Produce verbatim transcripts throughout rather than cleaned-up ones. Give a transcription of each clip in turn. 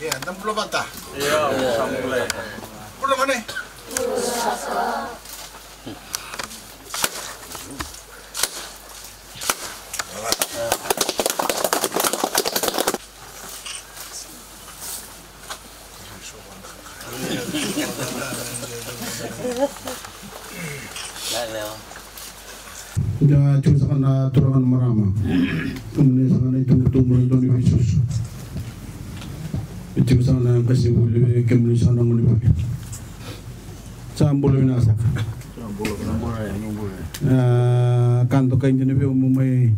Ia, da bula vata. Ia, sa bula. Bula gone. Da tiko saka na turaga na marama. Kemuni saka na itubutubu na dau ni veisusu. Tiko saka na qasenivuli, kemuni saka na gonevuli. Sa bula vinaka saka. A, ka dokai dina vei au meu mai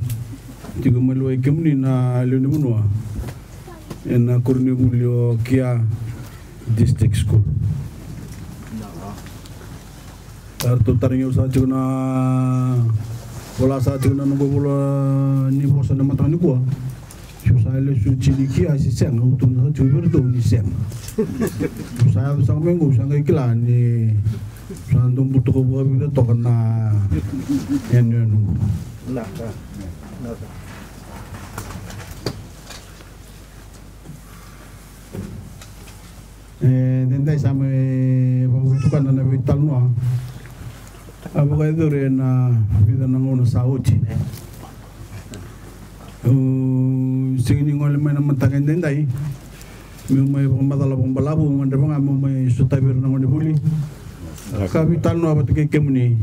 tiko maliwai kemuni na lewe ni vanua ena koronivuli o Kia District School. Eratou tarogi au saka tiko na, vola saka tiko na noqu ivola ni vosa na mataka nikua. Se au sa lesu tiko i Kia se sega, au tukuna saka tiko vei iratou ni sega. Au sa yaco saka mai qo, au sa qai kila ni sa dau butuka vakavica toka na yanuyanu. E, daidai sa mai vakavutukana na veitalanoa a vakayacori ena vica na gauna sa oti. Au sega ni gole mai na mataka edaidai meu mai vakamacala vakabalavu, au gadreva ga meu mai sotavi ira na gonevuli ka veitalanoa vata kei kemuni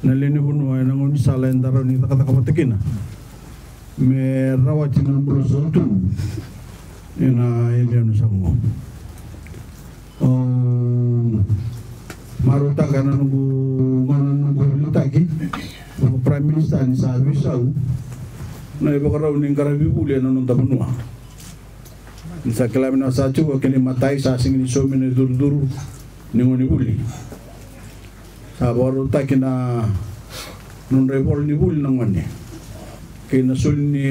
na lewe ni vanua ena gaunisala eda rawa ni cakacaka vata kina me rawati na bula sa tu ena yanuyanu sa oqo. Au marautaka na noqu gauna, na noqu veiliutaki vaka Prime Minister ni sa veisau na ivakarau ni qaravi vuli ena noda vanua. Ni sa kila vinaka saka tiko kei na imatai sa sega ni saumi na icurucuru ni gonevuli. Sa vakarautaki na nodra ivola ni vuli na gone kei na soli ni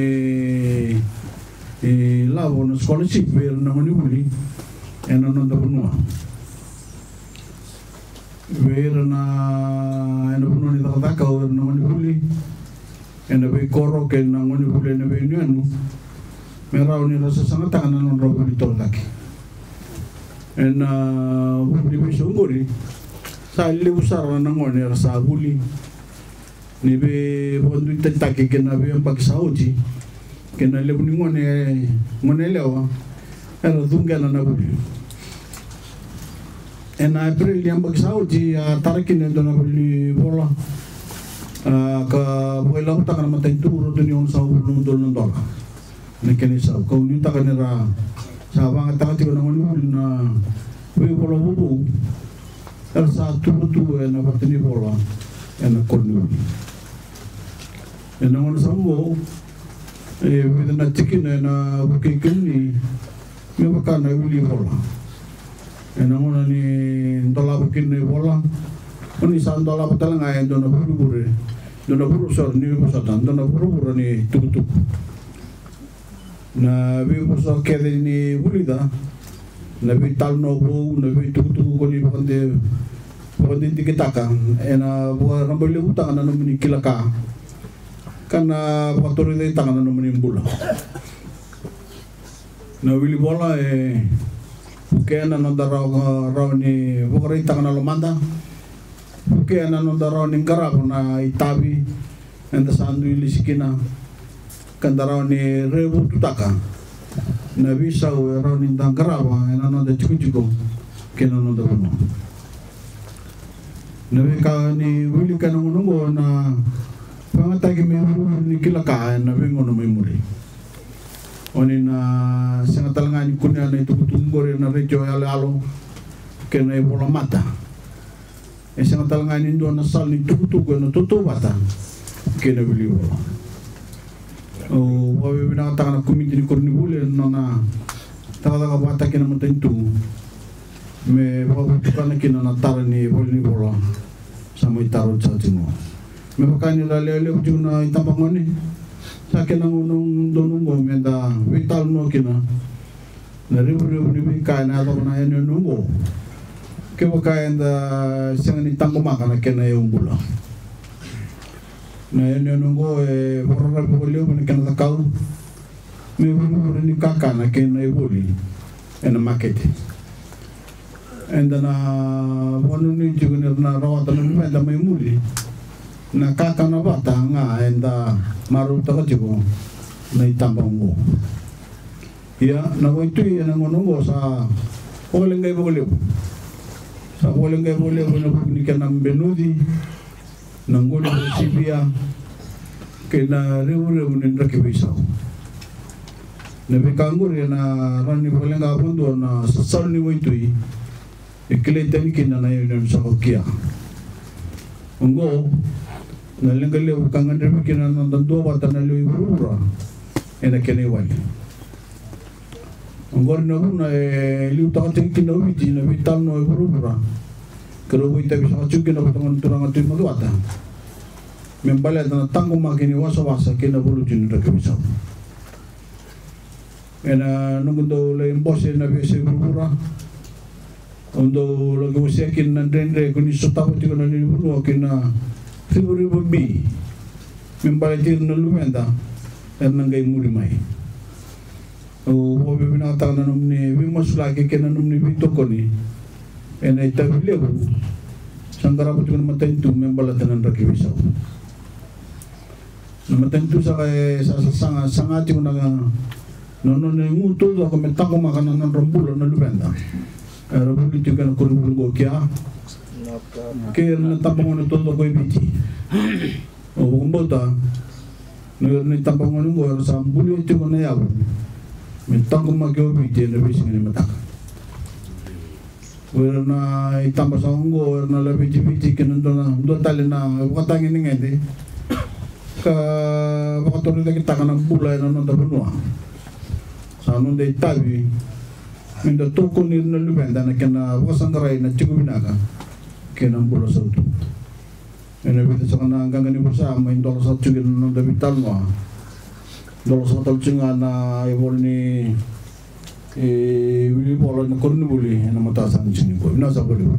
lavo na scholarship vei ira na gonevuli ena noda vanua. Vei ira na, ena vanua ni cakacaka o ira na gonevuli ena veikoro kei na gonevuli ena veiyanuyanu, me rawa ni ra sasagataka na nodra vuli torocake. Ena vuku ni veisau oqori sa levu sara na gone era sa vuli. Ni veivakaduitataki kei na veiyabaki sa oti kei na levu ni gone, gone yalewa era cuqena na vuli. Ena Epereli ni yabaki sa oti a tara kina e dua na valenivola, a, ka vakailavotaka na matanitu, rauta ni onosagavulu na udolu na dola na kena isau. Kau nuitaka ni ra sa vakayagataka tiko na gonevuli na veivola vovou era sa tuvatuva ena vata ni vola ena koronivuli. Ena gauna sa oqo e vica na tikina ena vukei kemuni me vaka na wili vola. Ena gauna ni dolava kina na ivola, o ni sa dolava tale ga e dua na vurevure, dua na vuru, sorry, ni vosota, dua na vuravura ni tukutuku. Na veivosa kece ni vulica, na veitalanoa vou, na veitukutuku ko ni vakade, vakadidiketaka, ena vakarabailevutaka na nomuni kila ka ka na vakatorocaketaka na nomuni bula. Na wili vola e vukea na noda rawa, rawa ni vakaraitaka na lomada, vukea na noda rawa ni qarava na itavi eda sa dui lesi kina, ka da rawa ni revututaka na veisau e rawa ni da qarava ena noda tikotiko kei na noda vanua. Na veika ni wilika ena gauna oqo na vakayagataki me ivurevure ni kila ka ena veigauna mai muri. O ni na sega tale ga ni kunea na itukutuku oqori ena retio yaloyalo kei na ivola mata. E sega tale ga ni dua na sala ni tukutuku ena tautauvata kei na wili vola. Au vakavinavinakataka na komiti ni koronivuli ena nona cakacaka vakataki na matanitu me vakavotukana kina na tara ni valenivolavola. Sa mai tara oti saka tiko. Me vaka ni ra lewe levu tiko na itabagone, sa kena gauna donu oqo me da veitalanoa kina na revurevu ni veika ena yacova na yanuyanu oqo. Kevaka eda sega ni taqomaka na kena yaubula, na yanuyanu oqo e vakararavi vakalevu ena kena cakau me vurevure ni kakana kei na ivoli ena makete. Eda na vakanuinui tiko ni ra na rawata na luveda mai muri na kakana vata ga eda marautaka tiko na itaba oqo. Ia, na waitui ena gauna oqo sa vakaleqai vakalevu. Sa vakaleqai vakalevu ena vuku ni kena benuci, na qoli vakasivia kei na revurevu ni draki veisau. Na veika oqori ena rawa ni vakaleqa vakadua na sasalu ni waitui e kilai tani kina na yanuyanu saka o Kia. Oqo na leqa levu ka gadrevi kina na noda duavata na lewe i vuravura ena kena iwali. Oqori na vuna e liutaka tiko kina o Viti na veitalanoa e vuravura. Keirau vakaitavi saka tiko kina vata kei na turaga Tui Macuata me baleta na taqomaki ni wasawasa kei na valuti ni draki veisau. Ena noqu dau lai bose ena veiyasai vuravura, au dau laki wasea kina na dredre ko ni sotava tiko na lewe ni vanua kei na rivarivabi me baleti ira na luveda era na qai muri mai. Au vakavinavinakataka na nomuni veimasulaki kei na nomuni veitokoni ena itavi levu sa qarava tiko na matanitu me baleta na draki veisau. Na matanitu saka e sa sasaga, saga tiko na, na nona igu taucoko me taqomaka na nodra bula na luveda era vuli tiko ena koronivuli oqo o Kia kei ira na itabagone taucoko e Viti. Au vakabauta ni o ira na itabagone oqo era sa bulia tiko na yavu me taqomaki o Viti ena veisiga ni mataka. O ira na itaba saka oqo, o ira na lavetiviti kei na dua na, dua tale na ivakatagi ni gede ka vakatorocaketaka na bula ena noda vanua. Sa noda itavi me da tokoni ira na luveda ena kena vakasaqarai na tiko vinaka kei na bula sautu. Ena vica saka na qaqa ni vula sa mai dola saka tiko kina na noda veitalanoa. Dola saka tale tiko ga na ivola ni, e, wili vola na koronivuli ena mataka saka ni siga nikua. Vinaka saka vakalevu.